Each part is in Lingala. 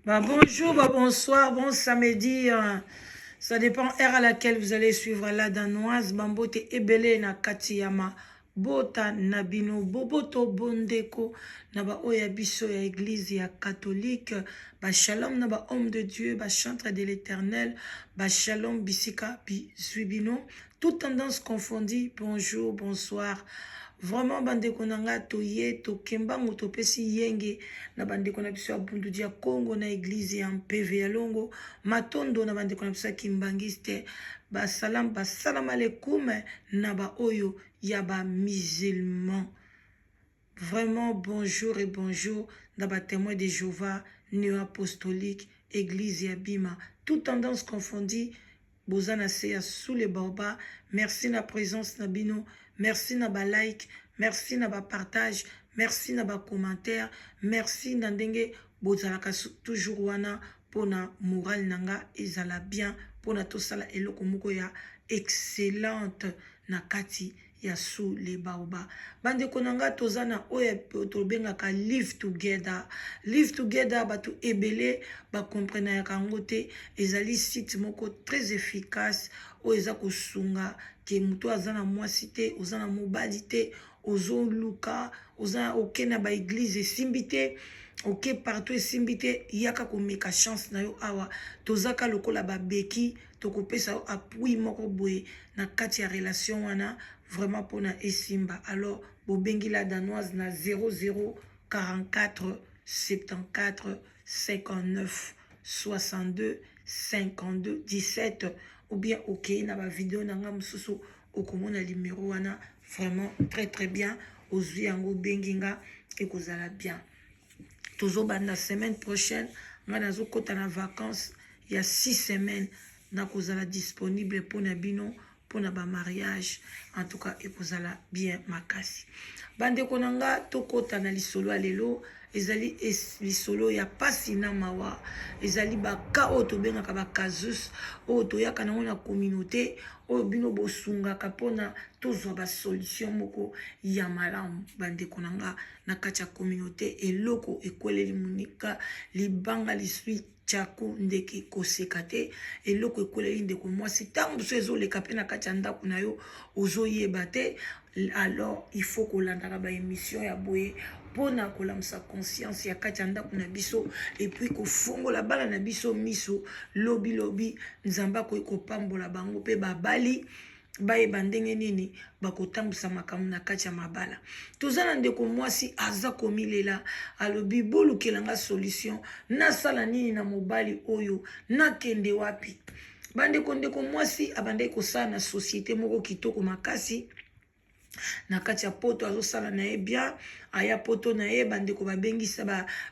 Bah, bonjour, bah, bonsoir, bon samedi. Ça dépend heure à laquelle vous allez suivre La Danoise. Bambote ebele na kati ya mabota na bino, boboto bondeko na ba oya biso ya église ya catholique. Ba shalom na ba homme de Dieu, ba chantre de l'Éternel, ba shalom bisika bizui bino. Toute tendance confondue, bonjour, bonsoir. Vraiment bandeko na nga, toye tokembango, topesi yenge na bandeko na biso ya Bundu ya Congo, na église ya Mpeve ya Longo. Matondo na bandeko na biso ya Kimbangiste. Basalam, basalam alaikum na baoyo ya bamusulman. Vraiment bonjour et bonjour na batémoin de Jéhovah, néo-apostolique, église ya Bima. Toute tendance confondue, boza na se ya sous le baobab. Merci na présence na bino, merci na balike, merci na bapartage, merci na bacommentaire, merci na ndenge bozalaka toujours wana mpona moral na nga ezala bien, mpona tosala eloko moko ya excellente na kati ya sous le baobab. Bandeko na nga, toza na oyo tobengaka Live Together. Live Together, bato ebele bakomprenaka yango te. Ezali site moko très efficace oyo eza kosunga ke moto aza na mwasi te, oza na mobali te, ozoluka, oza oke na baeglize esimbi te, oke partout esimbi te, yaka komeka chance na yo awa. Tozaka lokola babeki, tokopesa yo appui moko boye na kati ya relation wana, vraiment mpona esimba. Alors bobengi La Danoise na 00 44 74 59 62 52 17, ou bien okei na bavideo na nga mosusu, okomona numero wana. Vraiment très très bien. Ozwi yango, obengi nga, ekozala bien. Tozobanda semaine prochaine. Ngai nazokɔta na vacances ya 6 semaines. Nakozala disponible mpona bino, mpona bamariage. En tout cas ekozala bien makasi. Bandeko na nga, tokɔta na lisolo ya lelo. Ezali lisolo ya pasi na mawa. Ezali baka oyo tobengaka bacasus, oyo toyaka nango na communauté, oyo bino bosungaka mpona tozwa basolution moko ya malamu. Bandeko na nga, na kati ya communauté, eloko ekweleli monika, libanga liswi tiako ndeke koseka te. Eloko ekweleli ndeko mwasi, ntango mosusu ezoleka mpe na kati ya ndako na yo, ozoyeba te. Alors il faut kolandaka baémission ya boye mpona kolamusa conscience ya kati ya ndako na biso, et puis kofongola bana na biso miso. Lobilobi Nzambe akoki kopambola bango mpe babali, bayeba ndenge nini bakotambusa makambo na kati ya mabala. Toza na ndeko mwasi aza komilela, alobi: "Bolukela solution, nasala nini na mobali oyo? Nakende wapi?" Bandeko, ndeko mwasi abandaki kosala na société moko kitoko makasi na kati ya Poto. Azosala na ye bien. Aya Poto na ye, bandeko babengisa,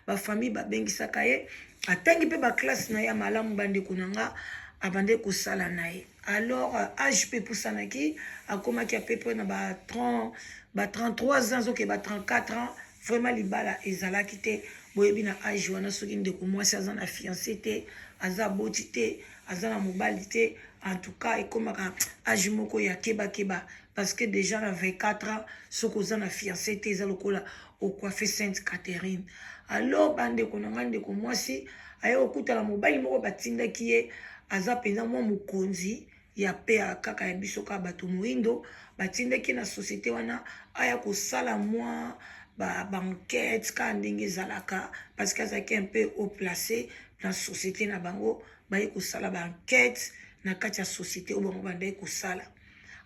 bafamille babengisaka ye, atangi mpe baclasse na ye ya malamu. Bandeko na nga, abandaki kosala na ye. Alors âge mpe epusanaki, akomaki à peu près na ba 30, ba 33 ans, azoke ba 34 ans. Vraiment libala ezalaki te. Boyebi na âge wana, soki ndeko mwasi aza na fiancé te, aza boti te, aza na mobali te, en tout cas ekomaka âge moko ya kebakeba, parce que déjà na 24 ans, soki oza na fiancé te, eza lokola ocoiffer Sainte Catherine. Alors bandeko na ngai, ndeko mwasi aye kokutana mobali moko batindaki ye. Aza mpenza mwa mokonzi ya pe kaka ya biso, kaka bato moyindo. Batindaki na société wana, aya kosala mwa baenquête kaka ndenge ezalaka, parce que azalaki un peu haut placé na société na bango. Baye kosala baenquête na kati ya société oyo bango bandaki kosala.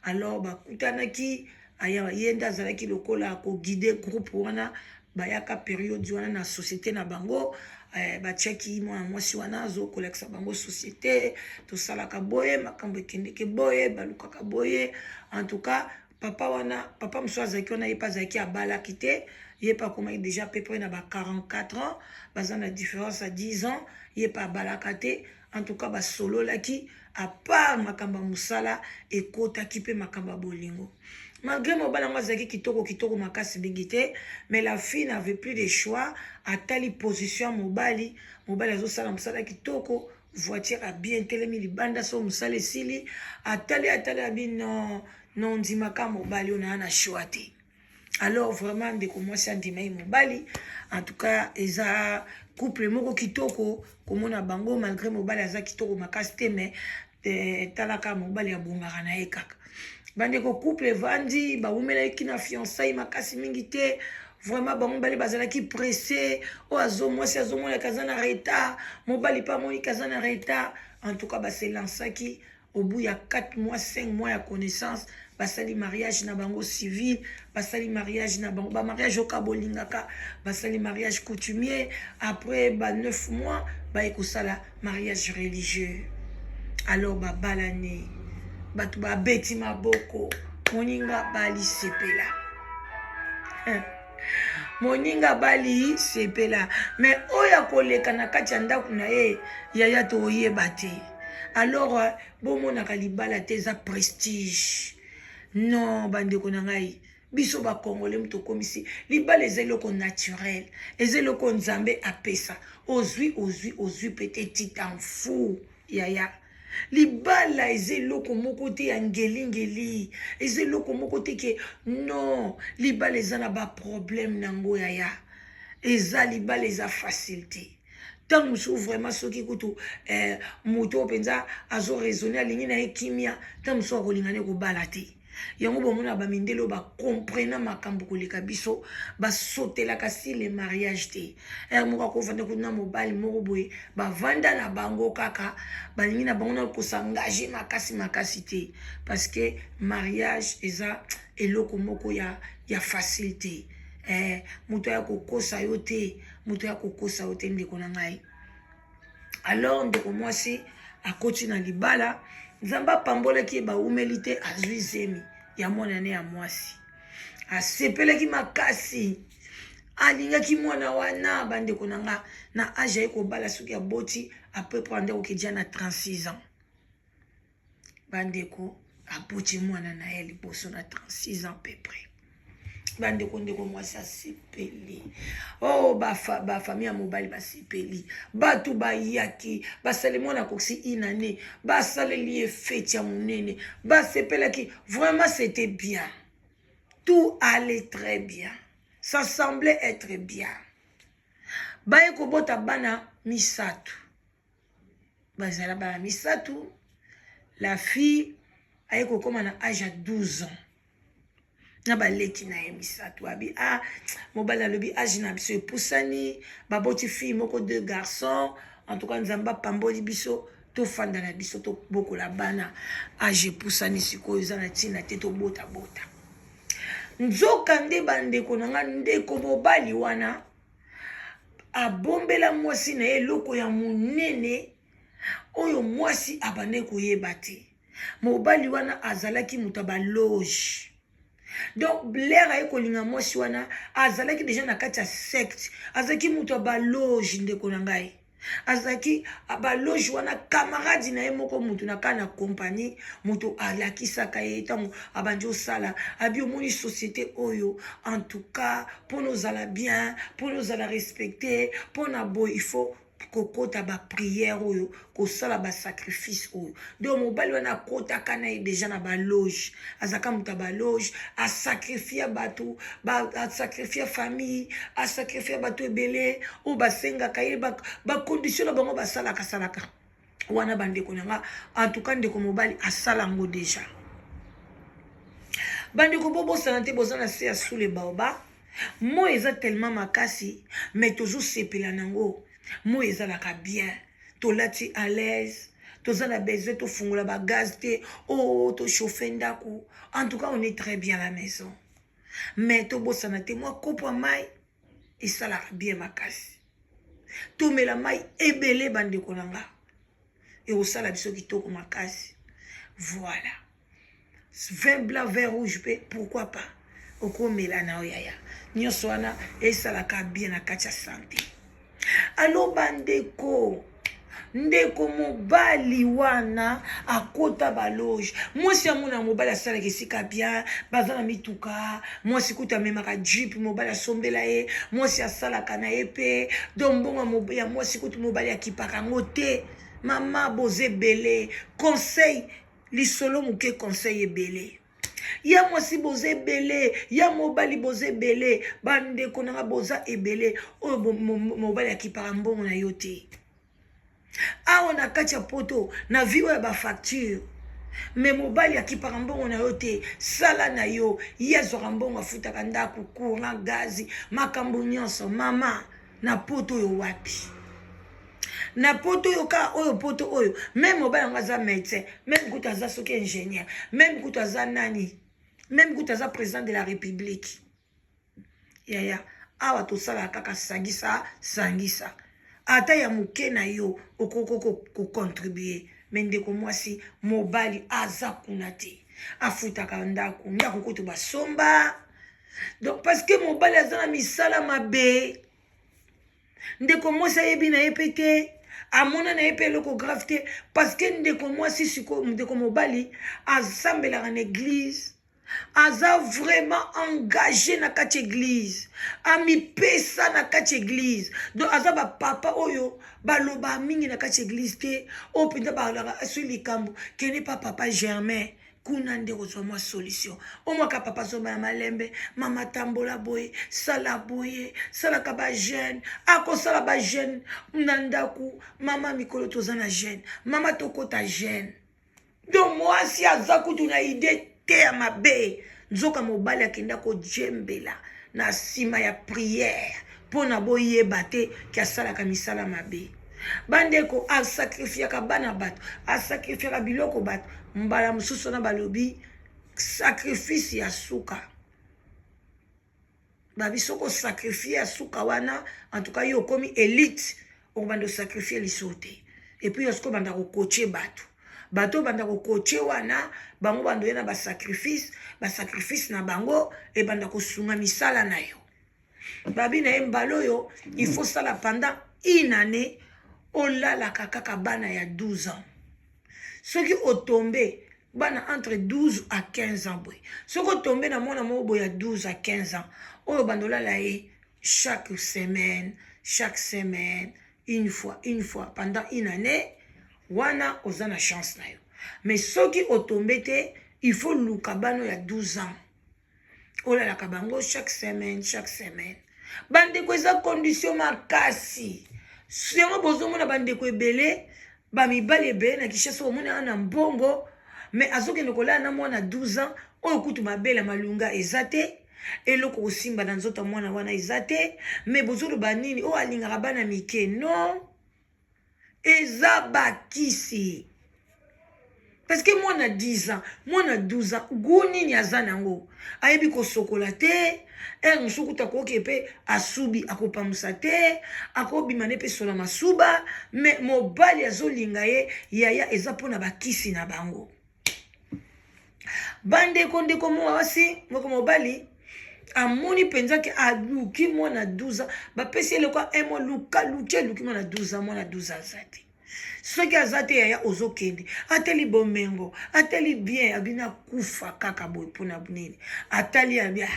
Alors bakutanaki, ye nde azalaki lokola koguider groupe wana bayaka période wana na société na bango. Batiaki mwana mwasi wana, azokolakisa bango société: tosalaka boye, makambo ekendeke boye, balukaka boye. En tout cas papa wana, papa mosusu azalaki wana, ye mpe azalaki, abalaki te. Ye mpe akomaki déjà peu près na ba 44 ans, baza na différence ya 10 ans. Ye mpe abalaka te. En tout cas basololaki, à part makambo ya mosala, ekotaki mpe makambo ya bolingo. Malgré mobali yango azalaki kitoko kitoko makasi mingi te, mais la fille n'avait plus de choix. Atali position ya mobali, mobali azosala mosala kitoko, voiture abien telemi libanda, so mosala esili. Atali, atali, abi: "Non non, ndimaka mobali oyo, naa na choix te." Alors vraiment ndeko mwasi andimai mobali. En tout cas eza Couple moko kitoko komona bango, malgré mobali aza kitoko makasi te, mais talaka mobali abongaka na ye kaka. Bandeko, couple evandi, bawumelaki na fiançailles makasi mingi te. Vraiment, bango mibale bazalaki pressé. Oyo azo mwasi azomonaka aza na retard, mobali mpe amoniki aza na retard. En tout cas, baselançaki. Au bout ya 4 mois, 5 mois ya connaissance, basali mariage na bango civil. Basali mariage na bango, bamariage oka bolingaka, basali mariage coutumier. Après ba 9 mois, baye kosala mariage religieux. Alors babalani, bato babeti maboko, moninga balisepela, moninga bali sepela. Mais oyo akoleka na kati ya ndako na ye, yaya, toyeba te. Alors bomonaka libala te eza prestige. Non, bandeko na ngai, biso bakongole moto okomisi libala eza eloko naturel, eza eloko Nzambe apesa. Ozwi, ozwi, ozwi pete, tu t'en fous, yaya. Libala eza eloko moko te ya ngelingeli, eza eloko moko te ke non. Libala eza na baproblème nango, yaya. Eza libala eza facile te. Ntango mosusu vraiment, soki kutu moto oyo mpenza azoraisonner, alingi na ye kimia, ntango mosusu akolinga ne kobala te. Yango bomona bamindele oyo bacomprena makambo koleka biso, basotelaka si le mariage te. Ere moko akovanda kuna mobali moko boye, bavanda na bango kaka, balingi na bango na kos'engager makasi makasi te, parce que mariage eza eloko moko ya facile te. Moto aya kokosa yo te, moto aya kokosa yo te, ndeko na ngai. Alors ndeko mwasi akoti na libala, Nzambe apambolaki ye, bawumeli te, azwi zemi ya mwana ne ya mwasi. Asepelaki makasi, alingaki mwana wana. Bandeko na nga, na age aye kobala, soki aboti après po ande kokedia na 36 ans. Bandeko, aboti mwana na ye liboso na 36 ans peu près. Bandeko, ndeko mwasi asepeli. Oh, bafamille ya mobali basepeli, bato bayaki, basali mwana akokisi inane, basaleli ye feti ya monene, basepelaki. Vraiment, c'était bien, tout allait très bien, ça semblait être bien. Baye kobota bana misato, bazala bana misato. La fille aye kokóma na age ya 12 ans na baleki na ye misato. Abi ah, mobali alobi age na biso epusani, baboti fille moko, deux garçons. En tout cas, Nzambe apamboli biso, tofanda na biso, tobokola bana. Age epusani sikoyo, eza na ntina te tobotabota. Nzoka nde, bandeko na nga, ndeko mobali wana abombela mwasi na ye eloko ya monene oyo mwasi abandaki koyeba te. Mobali wana azalaki moto ya baloge. Donc l'heure aye kolinga mwasi wana, azalaki déjà na kati ya secte, azalaki moto ya baloge. Ndeko na ngai, azalaki baloge wana. Camarade na ye moko, motu na kaka na compagnie, moto alakisaka ye ntango abandi osala. Abi omoni société oyo, en tout cas mpona ozala bien, mpona ozala respecté, mpona boye, il faut kokota baprière oyo, kosala basacrifice oyo. Donc mobali wana akotaka na ye déjà na baloge, azalaka moto ya baloge, asacrifia bato, asacrifia famille, asacrifia bato ebele oyo basengaka ye bacondition na bango, basalaka salaka wana. Bandeko na nga, en tout cas ndeko mobali asala yango déjà. Bandeko, bobosana te, boza na se ya sous le baobab. Moi eza tellement makasi, mais tozosepela nango. Moi ezalaka bien, tolati à l'aise, toza na besoin tofungola bagaz te, o oh, tochauffe ndako. En tout cas, on est très bien à la maison. Mais tobosana te, mwa kopo ya mai esalaka bien makasi. Tomela mai ebele, bandeko na nga, ekosala biso kitoko makasi. Voilà, vin blanc, vin rouge mpe pourquoi pas, okomela na yo, yaya. Nyonso wana esalaka bien na kati ya santé. Alo bandeko, ndeko mobali wana akota baloge. Mwasi amona mobali asalaka esika bien, baza na mituka. Mwasi kutu amemaka jeep, mobali asombela ye. Mwasi asalaka na ye mpe, donc mbongo ya mwasi kutu mobali akipaka yango te. Mama, boza ebele, conseil lisolo moke, conseil ebele. Ya mwasi boza ebele, ya mobali boza ebele, bandeko na nga boza ebele. Oyo mobali akipaka mbongo na yo te. Awa na kati ya poto na vie oyo ya bafacture, me mobali akipaka mbongo na yo te. Sala na yo, ye azwaka mbongo, afutaka ndako, courant, gazi, makambo nyonso. Mama, na poto oyo wapi? Na poto oyo kaka oyo poto oyo, meme mobali yango aza médecin, meme kutu aza soki ingénieur, meme kutu aza nani, meme kutu aza président de la République. Yaya, awa tosalaka kaka sangisa sangisa, ata ya moke na yo okoki kocontribue. Me ndeko mwasi, mobali aza kuna te, afutaka ndako, ndako kutu basomba. Donc parce que mobali aza na misala mabe, ndeko mwasi ayebi na ye mpe te, amona na ye mpe eloko grave te, parce que ndeko mwasi sikoyo, ndeko mobali asambelaka na église, aza vraiment engagé na kati église, amipesa na kati église. Donc aza bapapa oyo baloba mingi na kati église te, oyo mpenza balaka soki likambo kende pa papa Germain, kuna nde kozwa mwa solution. Omwaka papa azomba ya malembe, mama tambola boye, sala boye, salaka bajeûne, akosala bajeûne na ndako. Mama, mikolo toza na jeûne, mama tokota jeûne. Donc mwasi aza kutu na idée te ya mabe. Nzoka mobali akenda kojembela na nsima ya prière mpo na boyeba te ke asalaka misala mabe. Bandeko, asacrifiaka bana bato, asacrifiaka biloko bato. Mbala mosusu wana balobi sacrifice ya suka, babi soki osacrifie ya suka wana, en tout cas yo okomi élite, okobanda osacrifie liso te. Et puis yo sikoyo obanda kokoche bato, bato banda kokoche wana, bango bando ye na basacrifice, basacrifice na bango ebanda kosunga misala na yo. Babi na ye, mbala oyo il faut sala pendant une année, olalaka kaka bana ya 12 ans. Soki otombe bana entre 12 à 15 ans boye, soki otombe na mwana moko boye ya 12 à 15 ans oyo, banda olala ye chaque semaine, chaque semaine, une fois, une fois pendant une année wana, oza na chance na yo. Mais soki otombe te, il faut luka bana ya 12 ans, olalaka bango chaque semaine, chaque semaine. Bandeko, eza condition makasi yango. Bozomona bandeko ebele, bamibali ebele na Kinshasa, omoni aa na mbongo, mais azokende kolala na mwana 12 ans oyo kutu mabele malunga eza te, eloko kosimba na nzoto ya mwana wana eza te. Mais bozoloba nini? Oyo alingaka bana mike? Non, eza bakisi, parce que mwana 10 ans, mwana 12 ans, gu nini aza nango? Ayebi kosokola te, ere mosusu kuta akoki mpe asubi, akopamusa te, akobima ne mpe sola masuba. Mais mobali azolinga ye. Yaya, eza mpona bakisi na bango. Bandeko, ndeko mwasi moko, mobali amoni mpenza ke aluki mwana 12 ans, bapesi eloko un mois, luka luki, eluki mwana 12 ans, mwana 12 ans aza te. Soki aza te, yaya, ozokende, atali bomengo, atali bien, abini akufa kaka boye. Mpona nini? Atali abi, ah,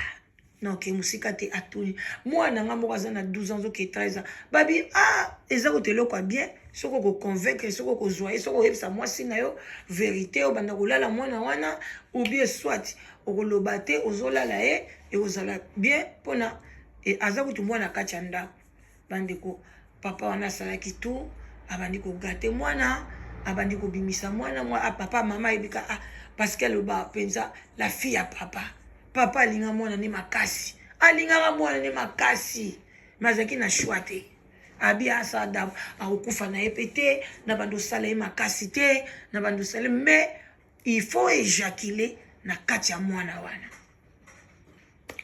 noke mosika te. Atuni mwana nga moko aza na 12 ans, ozoke 13 ans. Babi, ah, eza kuta eloko ya bien soki okoconvaincre, soki okozwa ye, soki oyebisa mwasi na yo vérité, obanda kolala mwana wana, ou bien soit okoloba te, ozolala ye, ekozala bien mpona aza kutu mwana kati ya ndako. Bandeko, papa wana asalaki tout, abandi kogâter mwana, abandi kobimisa mwana mwa ah, papa mama ayebika, ah, parce que aloba mpenza la fille ya papa. Papa alinga mwana ne makasi, alingaka mwana ne makasi, mais azalaki na choix te. Abi asala dabo, akokufa na ye mpe te, na bando osala ye makasi te, na bando osala, mais il faut éjaculer na kati ya mwana wana.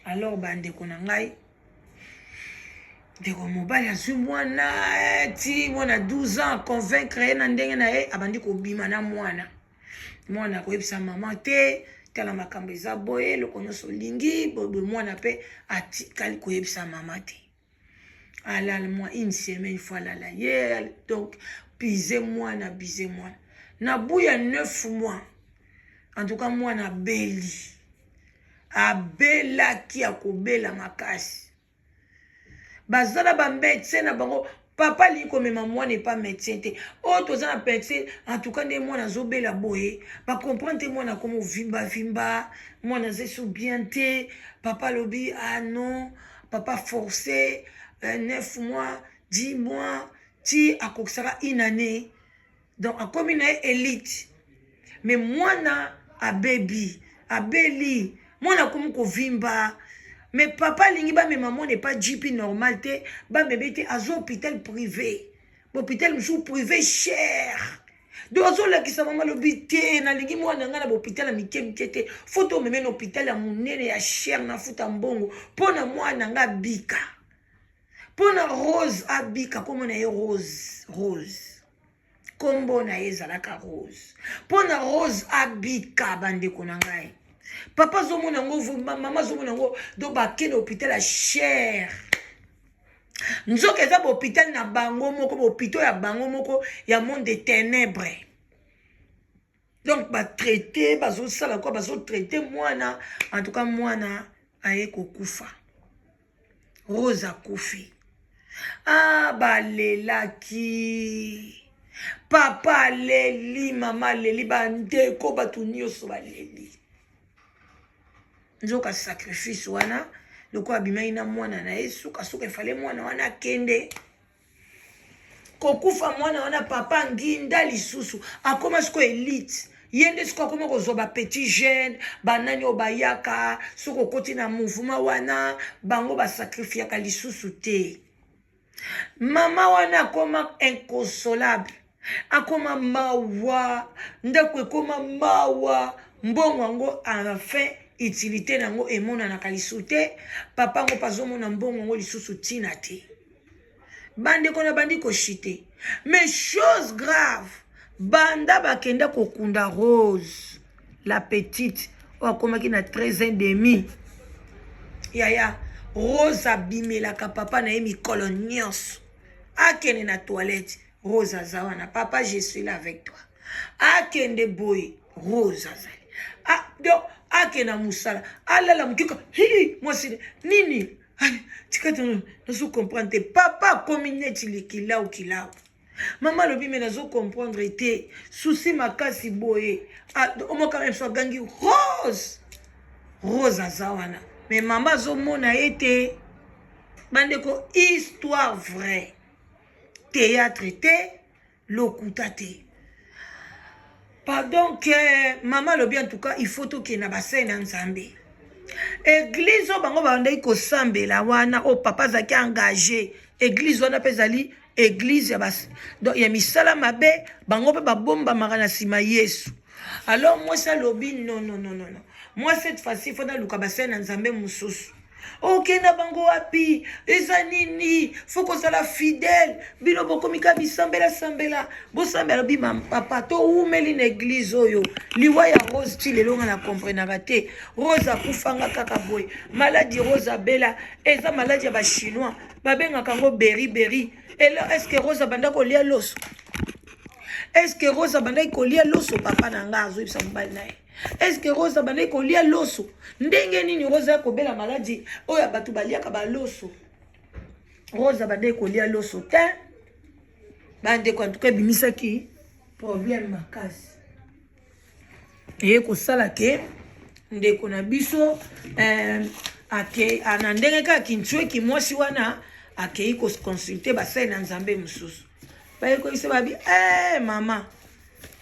Alors bandeko na ngai, ndeko mobali azwi mwana ti mwana 12 ans, convaincre ye na ndenge na ye, abandi kobima na mwana. Mwana akoyebisa mama te, tala makambo eza boye, eloko nyonso olingi boye. Mwana mpe atikali koyebisa mama te. Alala mwa une semaine, faut alala ye. Donc bize mwana, bize mwana na buya 9 mois. En tout cas mwana abeli, abelaki, akobela makasi. Baza na bamédecin na bango. Papa alingi komema mwana epa médecin te. Oyo oh, toza na médecin, en tout cas nde mwana azobela boye, bacomprendre te, mwana akoma ovimbavimba, mwana aza esu bien te. Papa alobi: ah non, papa forcé 9 mois, 10 mois, ti akokisaka une année, donc akomi na ye élite. Mais mwana abebi, abeli, mwana akomi kovimba. Mais papa alingi bamema mwana epa GP normal te, bameme te, aza hôpital privé, hôpital mosusu privé cher. Donc azolakisa mama, alobi te: nalingi mwana ngai na bahôpital ya mike mike te, faut tomeme na hôpital ya monene, ya cher, nafuta mbongo mpo na mwana ngai abika, mpo na Rose abika. Kombo na ye Rose, Rose, nkombo na ye ezalaka Rose, mpo na Rose abika. Bandeko na ngai, papa azomona yango, mama azomona yango. Donc bakende hôpital ya cher, nzoka eza bahôpital na bango moko, bahôpitaux ya bango moko ya monde de ténèbre. Donc batraite, bazosala kwa, bazotraite mwana. En tout cas mwana aye kokufa, Rose akufi. Ah, balelaki, papa aleli, mama aleli, bandeko, bato nyonso baleli. Nzoka sacrifice wana, lokola abimaki na mwana na ye, sukasuka efale mwana wana akende kokufa. Mwana wana, papa nginda lisusu akóma sikoyo élite. Ye nde sikoyo akóma kozwa bapetit jeune, banani oyo bayaka. Soki okoti na mouvement wana, bango basacrifiaka lisusu te. Mama wana akóma inconsolable, akóma mawa, ndako ekóma mawa, mbongo yango enfin utilité na yango emonanaka lisusu te. Papa yango mpe azomona mbongo yango lisusu ntina te. Bandeko na bandi koshite. Mais chose grave, banda bakenda kokunda Rose la petite oyo akomaki na 13 ans demi, yaya, Rose abimelaka papa na ye mikolo nyonso. Akende na toilette, Rose aza wana: papa, je suis là avec toi. Akende boye, Rose azali. Ah, donc akende na mosala, alala mokika hi, mwasi nini, tika te, nazo comprendre te. Papa akomi neti likilau kilau. Mama alobi: me nazo comprendre te, souci makasi boye. Omoka biso agangi Rose, Rose aza wana, me mama azomona ye te. Bandeko, histoire vraie, théâtre te, lokuta te. Pardon ke mama alobi: en tout cas il faut tokende na basai na Nzambe. Église oyo bango bandaki kosambela wana, oyo papa azalaki engagé, église wana mpe ezali église ya, bas, donc, ya misala mabe. Bango mpe babombamaka na nsima Yesu. Alors mwasi alobi: non, non, non, non, non, moi cette fois-ci faut naluka basali na Nzambe mosusu. Okenda bango wapi? Eza nini? Faut kozala fidèle. Bino bokomi ka bisambela-sambela, bosambela. Bima papa, towumeli na église oyo. Liwa ya Rose ti lelo nga na comprenaka te. Rose akufanga kaka boye. Maladie Rose abela eza maladie ya Bachinois, babengaka yango beri-beri. Elo, est-ce Rose abanda kolia loso? Est-ce Rose abandaki kolia loso? Papa na nga azoyebisa mobali na ye: est-ce Rose abandaki kolia loso? Ndenge nini Rose ya kobela maladie oyo ya bato baliaka baloso? Rose abandaki kolia loso te. Bandeko, antuka ebimisaki problème makasi. Eye kosala ke ndeko na biso ake na ndenge kaka kintsweki, mwasi wana akei koconsulte basali na Nzambe mosusu. Bayekoyisa babi: mama,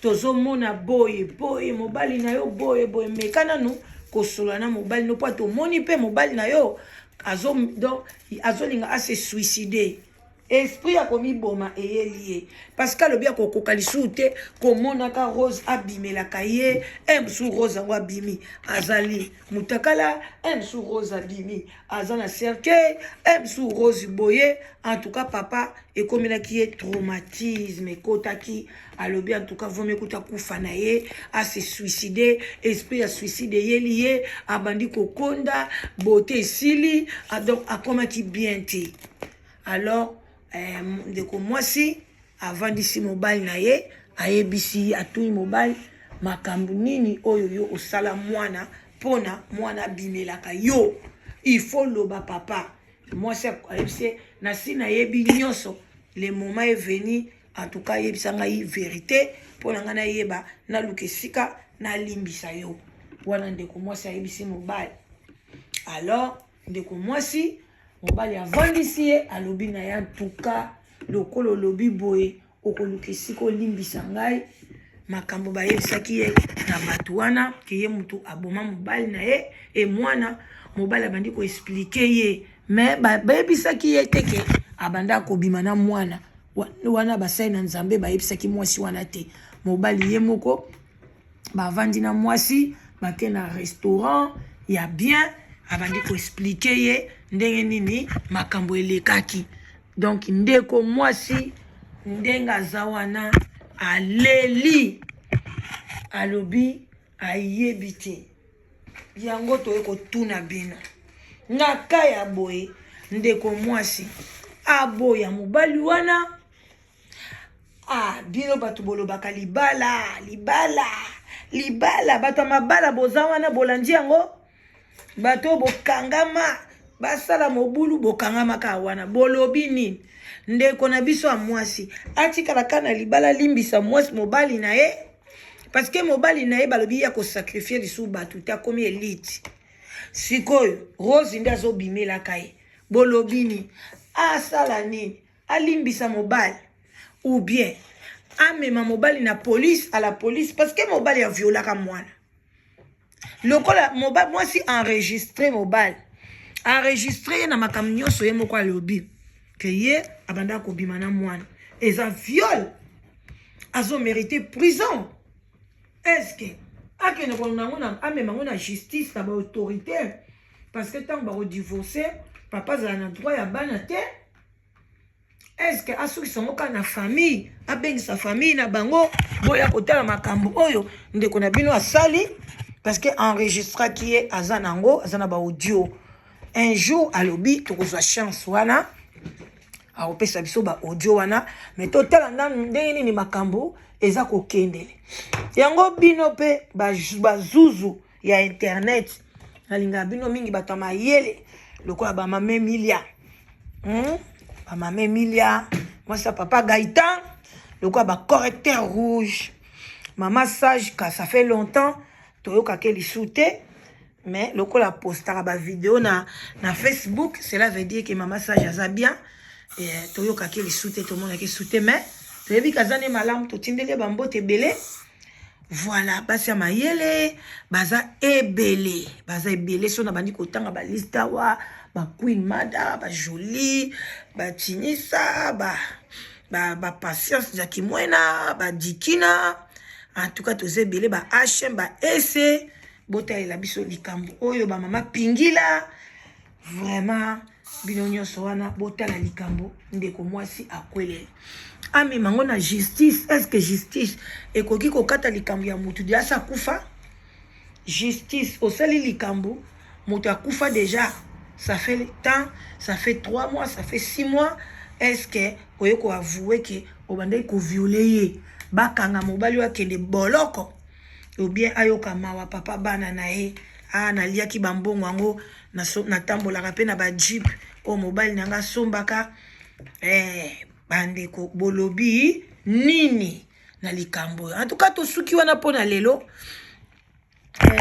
tozomona boye boye, mobali na yo boye boye, meka nanu kosolola na mobali no, mpo tomoni mpe mobali na yo azo, donc azolinga ase suicide, esprit ya komiboma eyeli ye, parce que alobi akokoka lisusu te komonaka Rose abimelaka ye. Mosusu Rose yango abimi azali mutakala, mosusu Rose abimi aza na cercueil, mosusu Rose boye. En tout cas papa ekomelaki ye traumatisme, ekotaki. Alobi en tout cas vomi ekuta kufa na ye, ase suicide, esprit ya suicide eyeli ye, abandi kokonda, bote esili, donc akomaki bien te. Alors ndeko mwasi avandisi mobali na ye, ayebisi, atuni mobali: makambo nini oyo yo osala mwana mpona mwana abimelaka yo? Il faut loba, papa. Mwasi ayebisi: nasi nayebi nyonso. Le moment est venu, en tout cas yebisa ngai verite mpo na ngai nayeba, naluka esika nalimbisa yo. Wana ndeko mwasi ayebisi mobali. Alors ndeko mwasi, mobali avandisi ye, alobi na ye: en tout cas, lokola olobi boye, okoluka esika olimbisa ngai makambo bayebisaki ye na bato wana ke ye motu aboma mobali na ye e mwana. Mobali abandi koexpliquer ye, mais bayebisaki ye te ke abanda kobima na mwana wana. Basali na Nzambe bayebisaki mwasi wana te. Mobali ye moko bavandi na mwasi, bake na restaurant ya bien, abandi koexpliquer ye ndenge nini makambo elekaki. Donc ndeko mwasi, ndenge aza wana, aleli, alobi ayebi te. Yango toye kotuna bino na ka ya boye: ndeko mwasi aboya mobali wana? Ah, bino bato bolobaka libala, libala, libala, bato ya mabala boza wana, bolandi yango. Bato oyo bokangama, basala mobulu, bokangama kaka wana. Bolobi nini? Ndeko na biso ya mwasi atikala kaka na libala, limbisa mwasi mobali na ye, parce que mobali na ye balobi ya kosacrifier lisusu bato te, akomi élite. Sikoyo Rose nde azobimelaka ye. Bolobi nini? Asala nini? Alimbisa mobali ou bien amema mobali na police, à la police, parce que mobali aviolaka mwana? Lokola mwasi enregistre mobali, enregistre ye na makambo nyonso, ye moko alobi ke ye abandaka kobima na mwana, eza viol, azomérite prison. Est-ce akende nango, amema yango na justice, na baautorité? Parce que ntango bakodivorce, papa azala na droit ya bana te. Est-ce asukisa yango kaka na famille, abengisa famille na bango, boya kotala makambo oyo ndeko na bino asali? Parce que enregistraki ye, aza nango, aza na baaudio. Un jour alobi tokozwa chance wana, akopesa biso baaudio wana, mais totala nanu ndenge nini makambo eza kokendele yango. Bino mpe bazuzu ya internet, nalingaka bino mingi, bato ya mayele lokola bamama Emilia, Bamama Emilia, mwasi ya papa Gaitan, lokola bacorrecteur rouge, mama sage ka, ça fait longtemps toyokaki lisu te, mais lokola postaka bavideo na Facebook, cela veut dire que mama sage aza bien. Toyokaki lisu te, tomonaki su te, mais toyebi kaza nde malamu. Totindeli bambote ebele. Voilà, basi ya mayele baza ebele, baza ebele. So na bandi kotanga baliste awa, baqueen mada, bajolie, batinisa, bapatience, ba jakimwena, badikina, en tout cas toza ebele, ba hm, ba ese. Botalela biso likambo oyo, bamama pingila, vraiment bino nyonso wana, botala likambo ndeko mwasi akweleli. Amema yango na justice? Est ce que justice ekoki kokata likambo ya motu diasi akufa? Justice, osali likambo, moto akufa déjà, ça fait temps, ça fait 3 mois, ça fait 6 mois. Est ce que oye koavouer ke obandaki kovioler ye, bakanga mobali oyo, akende boloko, ou bien ayoka mawa, papa bana na ye? A naliaki bambongo yango, natambolaka mpe na bajeep oyo mobali na nga asombaka. Bandeko, bolobi nini na likambo oyo? En tout cas tosuki wana mpo na lelo.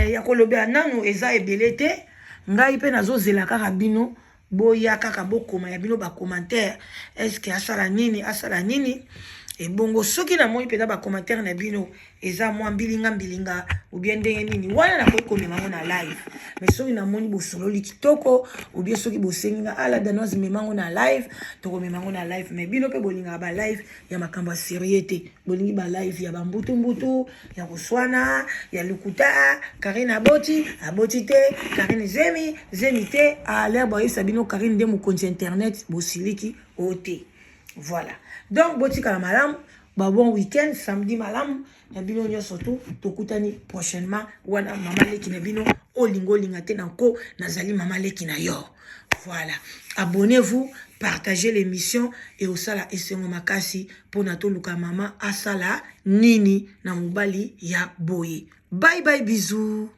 Ya kolobela nanu eza ebele te. Ngai mpe nazozela kaka bino boya kaka bokoma ya bino bacommentaire. Est-ce asala nini? Asala nini? Ebongo soki namoni mpenza bacommentaire na bino eza mwa mbilinga mbilinga ou bien ndenge nini wana, nakoki komema ngo na live. Mais soki namoni bosololi kitoko, ou bien soki bosengi nga ala Danoise mema ngo na live, tokomema ngo na live. Mais bino mpe bolingaka balive ya makambo ya sérieux te, bolingi balive ya bambutumbutu, ya koswana, ya lukuta. Karine aboti, aboti te, Karine zemi, zemi te. Aler boyebisa bino Karine nde mokonzi internet, bosiliki o te. Voilà, donc botikala malamu, ba bon week-end, samedi malamu na bino nyonso. Tu tokutani prochainement. Wana mama leki na bino, olinga olinga te, na nko nazali mama leki na yo. Voilà, abonnez-vous, partagez l'émission et osala esengo makasi mpona toluka mama asala nini na mobali ya boye. Bye bye, bisous.